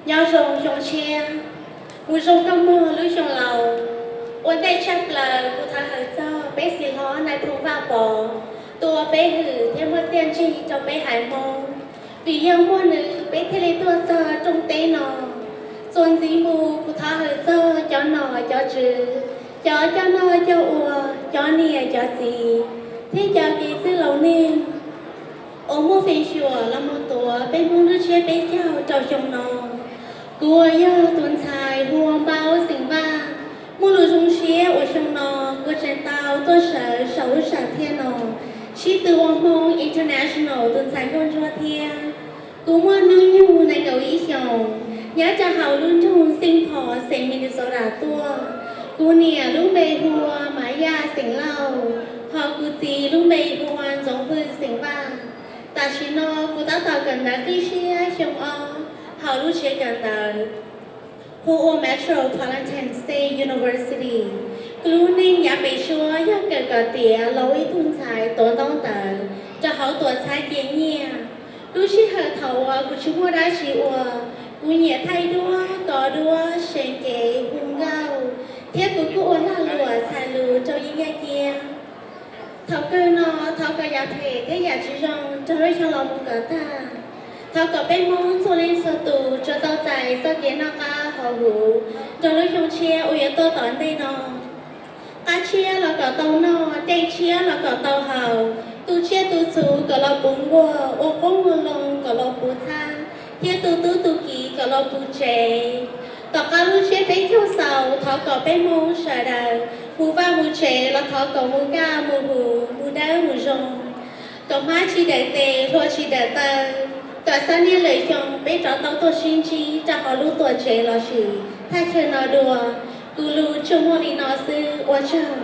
Nyob zoo xyoo tshiab, mus zoo koj muag lub xyoo laus. Ua ntej tshaj plaws kuv thov hawm txog peb txiv hlob Nais Phoo Vaj Pov, tus uas peb hwm thiab muaj txiaj ntsig rau peb haiv Hmoob. Vim yog muaj nws peb thiaj li tuaj txog rooj teb no. Txuas ntxiv mus kuv thov hawm txog cov nom cov tswv, cov coj noj coj ua, cov niam cov txiv, thiab cov kev txwj laus neeg uas muaj feem xyuam los mus tuav peb Hmoob lub tsiab peb caug rau xyoo no. Kuv uas yog tus ntxhais hu ua Npauj xeem Vaj, muaj lus zoo siab uas xyoo no kuv tseem tau tuaj sawv saum lub sam thiaj no sib tw ua Hmoob International tus ntxhais nkauj ntsuab thiab. Kuv muaj hnub nyoog nees nkaum ib xyoos, nyob rau hauv lub nroog Saint Paul xeev Minnesota tuaj. Kuv niam lub npe hu ua Mav Yaj xeem Lauj, hos kuv txiv lub npe hu ua Ntxoov Pw xeem Vaj. Tam sim no kuv tab tom kawm ntawv qib siab xyoo ob hauv lub tsev kawm ntawv hu ua Metropolitan State University. Kuv lub neej yav pem suab yog kawm kom tiav los ua ib tug ntxhais tuav ntaub ntawv rau hauv tuam txhab cia nyiaj. Lub sij hawm thaum uas kuv tsis muaj dab tsi ua, kuv nyiam thaij duab, kov duab, seev cev, hu nkauj, thiab kuv kuj ua lag luam txhais lus rau yeeb yaj ciab. Thaum kawg no, thov kom yam phem thiab yam tsis zoo nrog lub xyoo los mus kom tag. Thov kom peb Hmoob txhua leej txhua tus tsuas tau txais txoj kev noj qab haus huv nrog lub xyoo tshiab uas yuav tuaj tom ntej no. Qab tshiab los kom tau noj, dej tshiab los kom tau haus, tu tsiaj tu txhuv kom los puv nkuaj, ua qoob ua loo kom los puv txhab, thiab tu tub tu kiv kom los puv tsev. Tom qab lub tsiab peb caug xaus, thov kom peb Hmoob sawv daws mus vaj mus tsev los thov kom mus kaj mus huv, mus dawb mus zoo, kom hmab tsis dawm tes, hlua tsis dawm taw, kom xab niaj lwm xyoo peb rov tau tuaj sib ntsib rau hauv lub tuam tsev lossis thaj chaw no dua. Kuv lus tsuas muaj li no xwb, ua tsaug.